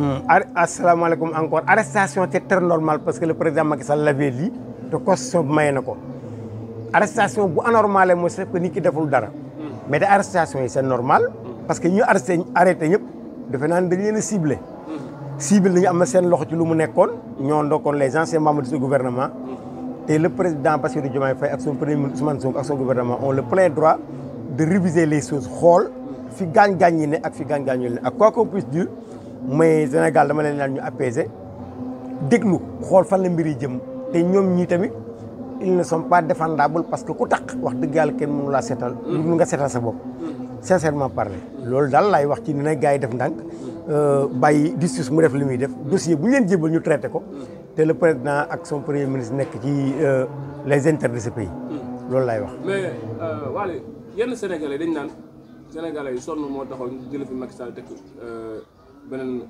asalaamaaleykum encore arrestation c'est très normal parce que le président Macky Sall l'avait dit te constitution bi maye na ko arrestation bu anormal mooy c'est que nit ki deful dara mais te arrestation yi c'est normal parce que ñu arrêté ñëpp defe naa ne dañu leen a ciblé nañu am na seen loxo ci lu mu nekkoon ñoo ndokkoon les anciens membres de ce gouvernement te le président Bassirou Diomaye Faye ak son premier ministre Ousmane Sonko ak son gouvernement ont le plein droit de réviser les choses xool fi gaañ-gaañ yi ne ak fi gaañ-gaañ yi ne ak quoi qu'on puisse dire mais Sénégal dama leen naan ñu apaiser déglu xool fan la mbir yi jëm te ñoom ñii tamit ils ne sont pas défendables parce que ku tax wax dëgg yàlla kenn mënu laa seetal lu nga seetal sa bopp sincèrement parler loolu daal laay wax ci ni na gars yi def ndànk bàyyi justice mu def li muy def dossier bu ñu leen jébal ñu traité ko te le président ak son premier ministre nekk ci les intérêts de ce pays loolu laay wax. mais Waly yenn Sénégalais dañ naan Sénégalais yi sonn moo taxoon ñu jëlee fi Macky Sall teg beneen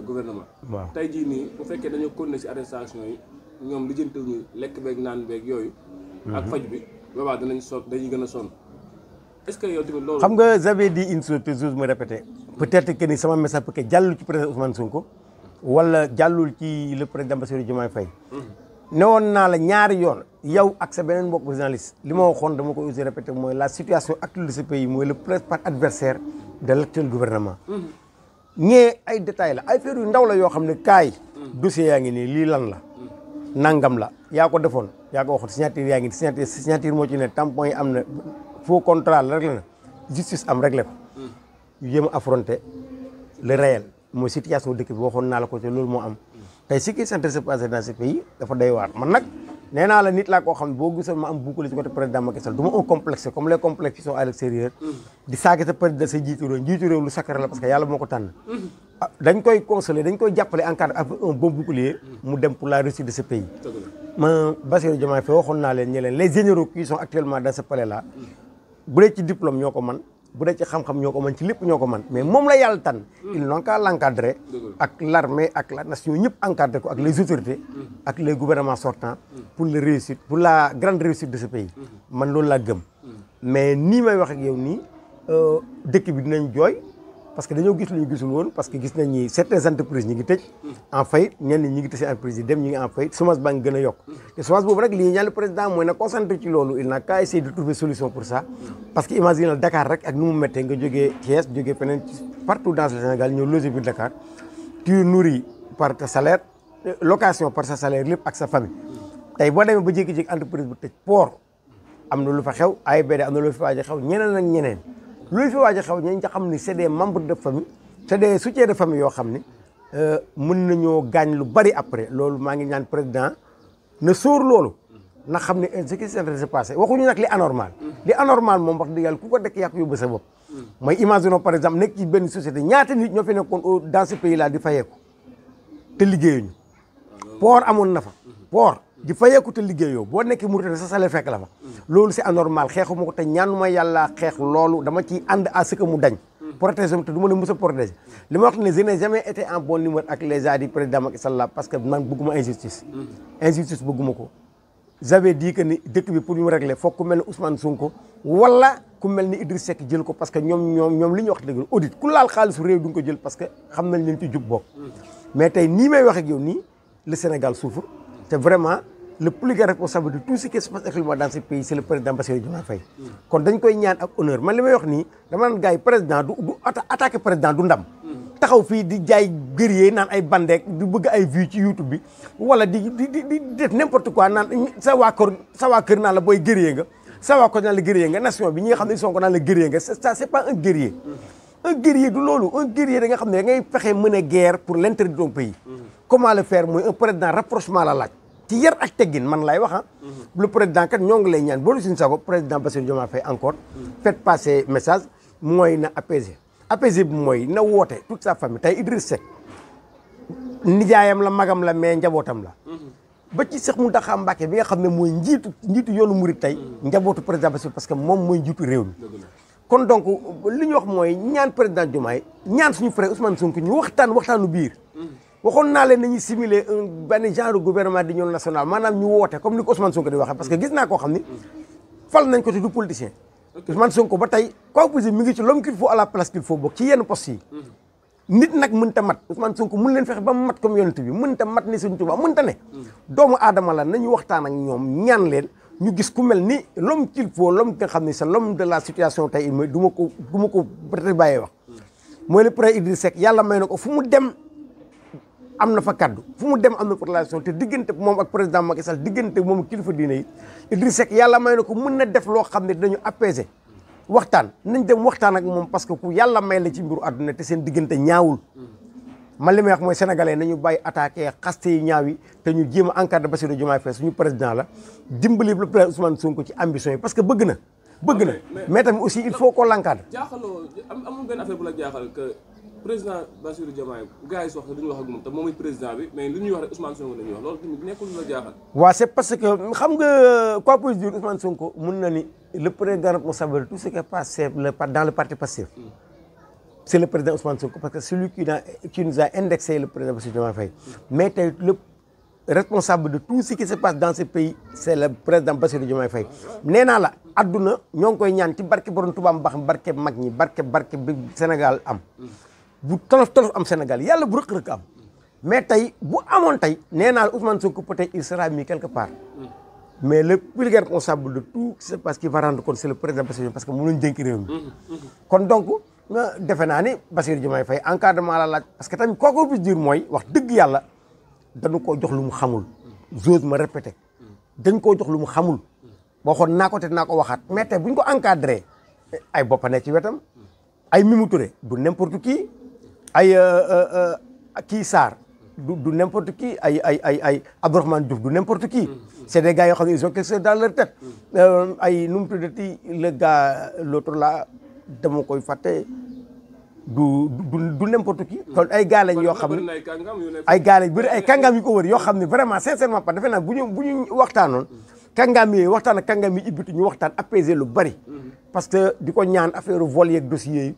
gouvernement. waaw tey jii nii bu fekkee dañoo continuer ci arrestation yi ñoom lijjantiwuñu lekk beeg naan beeg yooyu. ak faj bi boobaa dañuy gën a sonn est-ce que yow tamit loolu. xam nga j'avais dit une chose toujours me répéter peut-être que ni sama message peut que jàllul ci président Ousmane Sonko wala jàllul ci le président Bassirou Diomaye Faye. ne woon naa la ñaari yoon yow ak sa beneen mbokk journaliste li ma waxoon dama ko aussi répéter mooy la situation actuelle de ce pays mooy le principal adversaire de l'actuel gouvernement. ñee ay détails la ay affaire yu ndaw la yoo xam ne kaay dossier yaa ngi nii lii lan la nangam la yaa ko defoon yaa ko waxoon signature yaa ngi signature moo ci ne tampon yi am na faux contrat la réglé na justice am réglé ko yu jéem a affronter le réel mooy situation dëkk bi waxoon naa la ko te loolu moo am tey ce qui est en train de se passer dans ce pays dafa doy waar man nag nee naa la nit laa koo xam ne boo gisoon ma am bouclier ci côté président Macky Sall du ma un complexe comme les complexes qui sont à l'extérieur di saaga sa président sa jiitu réew lu sacré la parce que yàlla moo ko tànn dañ koy consoler dañ koy jàppale encadré avec un bon bouclier mu dem pour la réussite de ce pays ma Bassirou Diomaye Faye waxoon naa leen ñe leen les généraux qui sont actuellement dans ce palais là bu dee ci diplôme ñoo ko man bu dee ci xam-xam ñoo ko mën ci lépp ñoo ko mën mais moom la yàlla tànn ils n'ont qu'à l'encadrer ak l'armée ak la nation ñëpp encadré ko ak les autorités ak les gouvernements sortants pour le réussite pour la grande réussite de ce pays man loolu laa gëm mais nii may wax ak yow nii dëkk bi dinañ jooy parce que dañoo gis lu ñu gisul woon parce que gis nañ ni certaines entreprises ñi ngi tëj en faillite ñenn ñi ngi tëj entreprise yi dem ñi ngi en faillite chômage baa ngi gën a yokk te chômage boobu nag li ñaan le président mooy na concentré ci loolu il n'a qu'à essayer de trouver solution pour ça parce que imagine Dakar rek ak nu mu méttee nga jógee Thiès jógee feneen partout dans le Sénégal ñëw loger biir Dakar tu es nourri par ta salaire location par sa salaire lépp ak sa famille tey boo demee ba jékki-jékki entreprise bu tëj port am na lu fa xew AIBD am na lu fa waaj a xew ñeneen ak ñeneen luy fi waaj a xew ñañ nga xam ni c'est des membres de famille c'est des soutiens de famille yoo xam ni mën nañoo gaañ lu bari après loolu maa ngi ñaan président na sóor loolu na xam ne ce qui s'est en train de se passer waxuñu nag li anormal li anormal moom wax dëgg yàlla ku ko dekk yaa ko yóbbu sa bopp mooy imaginons par exemple nekk ci benn société ñaata nit ñoo fi nekkoon dans ce pays là di fayeeku te liggéeyuñu port amoon na fa port di fayeeku te liggéeyoo boo nekkee Mauritanie sa salaire fekk la fa loolu c'est anormal xeexu ma ko te ñaanuma yàlla xeex loolu dama ciy ànd à ce que mu dañ protéger te du ma la mës a protéger li ma wax ne je n'ai jamais été en bon numéro ak les gens du président Macky Sall parce que man bëgguma injustice bëgguma ko j'avais dit que ni dëkk bi pour ñu régler foog ku mel ne Ousmane Sonko wala ku mel ni Idriss Seck jël ko parce que ñoom li ñu wax dëgg audit ku laal xaalisu réew du nga ko jël parce que xam nañ leen ci jub bokk mais tey nii may wax ak yow nii le Sénégal souffre te vraiment le plus grand responsable de tout ce qui se passe actuellement dans ce pays c'est le président Bassirou Diomaye Faye kon dañ koy ñaan ak honneur man li may wax nii dama naan gars yi président du attaqué président du ndam taxaw fii di jaay guerrier naan ay bandeek di bëgg ay vues ci YouTube bi wala di def n'importe quoi naan sa waa kër naan la booy guerrier nga sa waa ko naan la guerrier nga nation bi ñi nga xam ne Sonko naan la guerrier nga ça c'est pas un guerrier du loolu un guerrier da nga xam ne da ngay fexe mën a guerre pour l'intérêt de ton pays comment le faire mooy un président rapprochement la laaj ci yar ak teggin man laay wax le président kat ñoo ngi lay ñaan boolu suñu sago président Bassirou Diomaye Faye encore faites passer message mooy na apaiser bi mooy na woote toute sa famille tey Idriss Seck nijaayam la magam la mais njabootam la ba ci Cheikh Mountakha Mbacké bi nga xam ne mooy njiitu yoonu murid tey njabootu président Bassirou parce que moom mooy njiitu réew mi kon donc li ñu wax mooy ñaan président Diomaye ñaan suñu frère Ousmane Sonko ñu waxtaanu biir waxoon naa leen nañuy simuler benn genre gouvernement d'union nationale maanaam ñu woote comme ni ko Ousmane Sonko di waxee parce que gis naa koo xam ni fal nañ ko te du politicien Ousmane Sonko ba tey quoi que mi ngi ci l'homme qu'il faut à la place qu'il faut bokk ci yenn poste yi nit nag mënta mat Ousmane Sonko mën leen fexe ba mat comme yonent bi mënta mat ni Sëñ Tuubaa mënta ne doomu aadama la nañu waxtaan ak ñoom ñaan leen ñu gis ku mel ni l'homme qu'il faut l'homme nga xam ne c'est l'homme de la situation tey du ma ko peut-être bàyyee wax mooy le président Idriss Seck yàlla may na ko fu mu dem am na fa kaddu fu mu dem am na fa relation te diggante moom ak président Macky Sall diggante moom ak kilifa diine yi Idriss Seck yàlla may na ko mën na def loo xam ne dañu apaiser waxtaan nañ dem waxtaan ak moom parce que ku yàlla may la ci mbiru àdduna te seen diggante ñaawul man li may wax mooy sénégalais nañu bàyyi attaqué xaste yi ñaaw yi te ñu jéem a encadré Bassirou Diomaye Faye suñu président la dimbali le président Ousmane Sonko ci ambition yi parce que bëgg na mais tamit aussi il faut qu'on l'encadre. jaaxaloo amul benn affaire bu la jaaxal que président Bassirou Diomaye gars yi wax duñu wax ak moom te moom mooy président bi mais li ñuy wax rek Ousmane Sonko la ñuy wax loolu tamit nekkul lu la jaaxal. waaw c'est parce que xam nga quoi peut dire Ousmane Sonko mun na ni le président responsable de tout ce qui est passé dans le parti Pastef. C'est le président Ousmane Sonko parce que celui qui nous a indexé le président Bassirou Diomaye Faye mais tey le responsable de tout ce qui se passe dans ce pays c'est le président Bassirou Diomaye Faye nee naa la adduna ñoo ngi koy ñaan ci barke borom Tuubaa baax barke mag ñi barke bi Sénégal am bu tolof am Sénégal yàlla bu rëq-rëq am mais tey bu amoon tey nee naa la Ousmane Sonko peut-être il sera mis quelque part mais le plus grand responsable de tout ce qui se passe qui va rendre compte c'est le président Bassirou parce que mënuñ dénk réew mi kon donc defe naa ni Bassirou Diomaye Faye encadrement la laaj parce que tamit kooku bis dire mooy wax dëgg yàlla dañu koo jox lu mu xamul j'ose me répéter dañ koo jox lu mu xamul waxoon naa ko te naa ko waxaat mais tey bu ñu ko encadré ay boppa ne ci wetam ay Mimi Touré du n'importe qui ay kii Sarr du n'importe qui ay Abdourahmane Diouf du n'importe qui c'est des gars yoo xam ne ils ont quelque chose dans leur tête ay nu mu tuddati le gars l'autre là dama koy fàtte du n'importe qui kon ay gars lañ yoo xam ne ay gars lañ bëri ay kàngaam yu ko wër yoo xam ne vraiment sincèrement pas defe naa bu ñu waxtaanoon kàngaam yi waxtaan ak kàngaam yi ibbitu ñu waxtaan apaiser lu bari parce que di ko ñaan affaire vol yeeg dossiers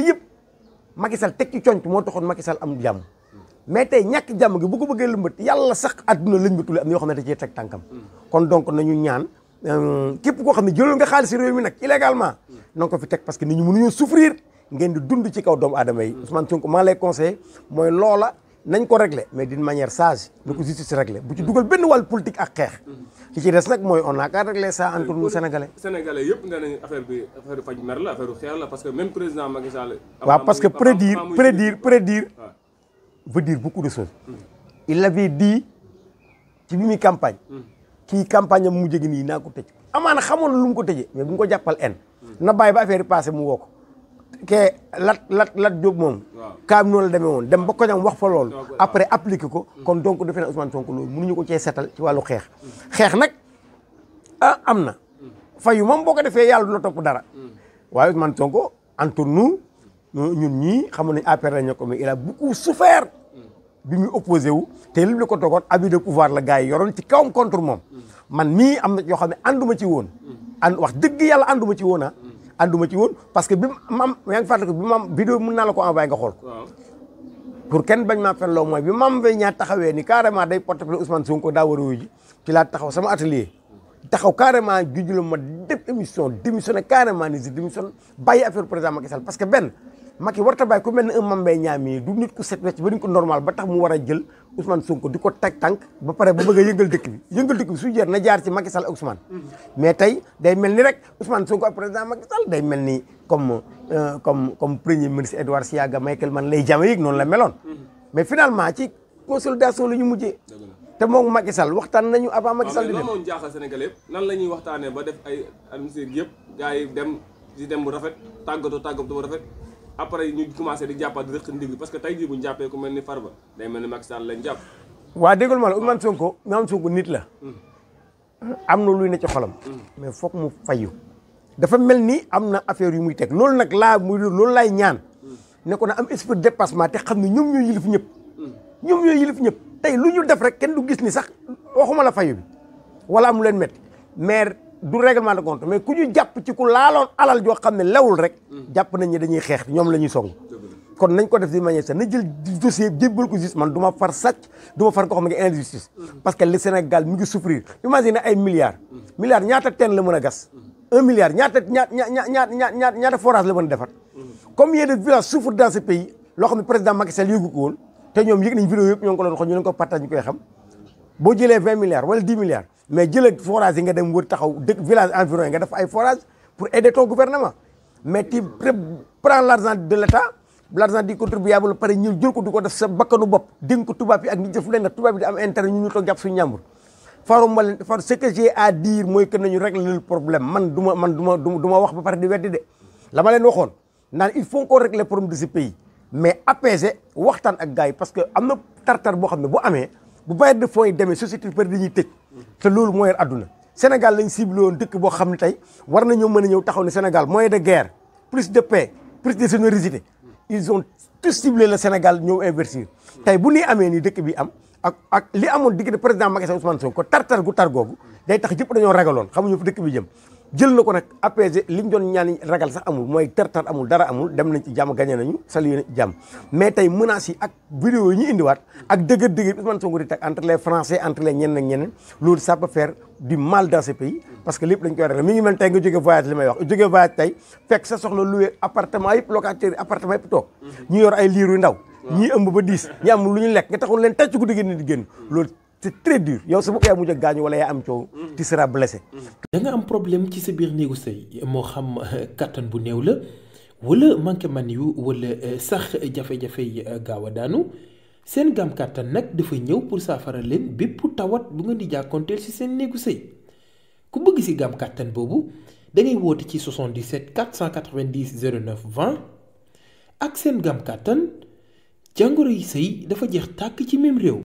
yëpp Macky Sall teg ci conc moo taxoon Macky Sall am jàmm mais tey ñàkk jàmm gi bu ko bëggee lëmbat yàlla sax adduna lëmbatule am na yoo xam ne da cee teg tànkam kon donc nañu ñaan képp koo xam ne jëloon nga xaalis réew mi nag illégalement na nga ko fi teg parce que nit ñi mënuñoo souffrir ngeen di dund ci kaw doomu aadama yi Ousmane Sonko maa lay conseillé mooy loola nañ ko régler mais d'une manière sage na ko justice régler bu ci dugal benn wàll politique ak xeex li ci des nag mooy on a qu'à régler ça entre nous sénégalais yëpp nga nañ affaire faj mer la affaire xeex la parce que même président Macky Sall waaw parce que prédire veut dire beaucoup de choses il l'avait dit ci bi muy campagne kii campagne am mu jegi nii naa ko tëj amaana xamoon lu mu ko tëjee mais bu mu ko jàppal en na bàyyi ba affaire yi passé mu woo ko ke lat Diop moom kaam noonu la demee woon dem ba ko ñam wax fa loolu après appliqué ko kon donc defe na Ousmane Sonko loolu mënuñu ko cee setal ci wàllu xeex nag am na fayu moom boo ko defee yàlla du la topp dara waaye Ousmane Sonko entre nous ñun ñii xamu nañ APR lañu ko mais il a beaucoup souffert bi muy opposé wu te li ko togoon abus de pouvoir la gars yi yoroon ci kawam contre moom man mii am na yoo xam ne ànduma ci woon wax dëgg yàlla ànduma ci woon ànduma ci woon parce que bi mam yaa ngi fàttaliku bi mam vidéo mën naa la ko envoyé nga xool ko pour kenn bañ maa fen loo mooy bi mam bay ñaar taxawee ni carrément day porte plainte Ousmane Sonko daa war a wuyu ji ci laa taxaw sama atelier taxaw carrément juju la ma def émission démissionné carrément ni si démissionné bàyyi affaire président Macky Sall parce que benn Macky warta bàyyi ku mel ne un Mame Mbaye Niang mii du nit ku set wecc ba ni ko normal ba tax mu war a jël Ousmane Sonko di ko teg tànk ba pare ba bëgg a yëngal dëkk bi su jeer na jaar ci Macky Sall ak Ousmane mais tey day mel ni rek Ousmane Sonko ak président Macky Sall day mel ni comme premier ministre Edouard Siaga Michael Man lay Jamaïque noonu la meloon mais finalement ci consolidation la ñu mujjee te moom Macky Sall waxtaan nañu avant Macky Sall di dem moo jaaxal Sénégal yëpp nan la ñuy waxtaanee ba def ay administratif yëpp gars yi dem bu rafet tàggatoo bu rafet après ñu commencé di jàppaat di rëq ndig parce que tey jii bu ñu jàppee ku mel ni Farba day mel ni Macky Sall lañ jàpp waa déggul ma la Ousmane Sonko nit la am na luy ne ci xolam mais foog mu fayu dafa mel ni am na affaire yu muy teg loolu nag loolu laay ñaan ne ko na am esprit de dépassement te xam ne ñoom ñooy yilif ñëpp tey lu ñu def rek kenn du gis ni sax waxuma la fayu bi wala am lu leen métti mais du règlement de compte mais ku ñu jàpp ci ku laaloon alal joo xam ne lewul rek jàpp nañ ñi dañuy xeex ñoom la ñuy song kon nañ ko def di manière sax na jël dossier jébbal ko justice man du ma far sàcc du ma far ko xam ne injustice parce que le Sénégal mi ngi souffrir imagine ay milliards ñaata teen la mën a gas 1 milliard ñaata forage la mën a defar combien de villages souffrent dans ce pays loo xam ne président Macky Sall yëgu ko woon te ñoom yëg nañ vidéo yëpp ñoo ngi ko doon xool ñu leen ko partage ñu koy xam boo jëlee 20 milliards wala 10 milliards mais jëlee forage yi nga dem wër taxaw dëkk village environ yi nga def ay forage pour aider ton gouvernement mais tu prends l'argent de l'État l'argent du contribuable pare ñu jël ko di ko def sa bakkanu bopp dénk ko tubaab yi ak ñi def leen nag tubaab yi di am intérêt ñu toog jàpp suñu ñàmbur Far ce que j'ai à dire mooy que nañu régler le problème man du ma wax ba pare di weddi de la ma leen waxoon naan il faut qu'on règle le problème de ce pays mais apaiser waxtaan ak gars yi parce que am na tartar boo xam ne bu amee bu bailleur de fonds yi demee société pari dañuy tëj te loolu mooy àdduna Sénégal lañ ciblé woon dëkk boo xam ne tey war nañoo mën a ñëw taxaw ne Sénégal moyen de guerre plus de paix plus de générosité ils ont tous ciblé le Sénégal ñëw investir tey bu ni amee nii dëkk bi am ak li amoon diggante président Macky Sall Ousmane Sonko tartar gu tar googu day tax ñëpp dañoo ragaloon xamuñu fu dëkk bi jëm jël na ko nag apaiser liñ doon ñaan ragal sax amul mooy tartar amul dara amul dem nañ ci jàmm gagné nañu salué nañ ci jàmm mais tey menaces yi ak vidéo yi ñu indiwaat ak dëgër Ousmane Sonko di teg entre les Français entre les ñenn ak ñeneen loolu ça peut faire du mal dans ce pays parce que lépp dañ koy régler mi ngi mel tey nga jóge voyage li may wax jóge voyage tey fekk sa soxla loué appartement yëpp locataire appartement yëpp toog ñu yor ay liiru ndaw ñii ëmb ba 10 ñi am lu ñu lekk nga taxul leen tàcc guddi génn di génn loolu c'est très dur yow sa bopp yaa mujj a gaañu wala yaa am coow tu seras blessé. da nga am problème ci sa biir néegu sëy moo xam kattan bu néew la wala manqué man yu wala sax jafe-jafe yi gaaw a daanu seen gam kattan nag dafa ñëw pour saafara leen bépp tawat bu ngeen di jàkkoonteel ci seen néegu sëy ku bëgg ci gam kattan boobu da ngay woote ci 77 490 09 20 ak seen gam kattan jàngoro yi sëy dafa jeex tàkk ci même réew.